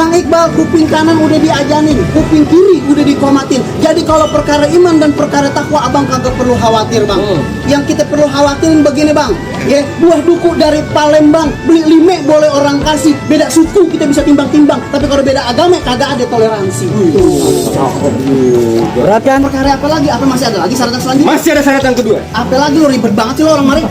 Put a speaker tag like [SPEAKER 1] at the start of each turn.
[SPEAKER 1] Bang Iqbal, kuping kanan udah diajanin, kuping kiri udah dikomatin. Jadi kalau perkara iman dan perkara takwa, abang kagak perlu khawatir, Bang. Yang kita perlu khawatirin begini, Bang. Ya, buah duku dari Palembang beli 5 boleh orang kasih. Beda suku kita bisa timbang-timbang, tapi kalau beda agama kagak ada toleransi.
[SPEAKER 2] Berat kan?
[SPEAKER 1] Perkara apa lagi? Apa masih ada lagi syarat selanjutnya?
[SPEAKER 3] Masih ada syarat yang kedua.
[SPEAKER 1] Apa lagi lo ribet banget sih lo orang mari?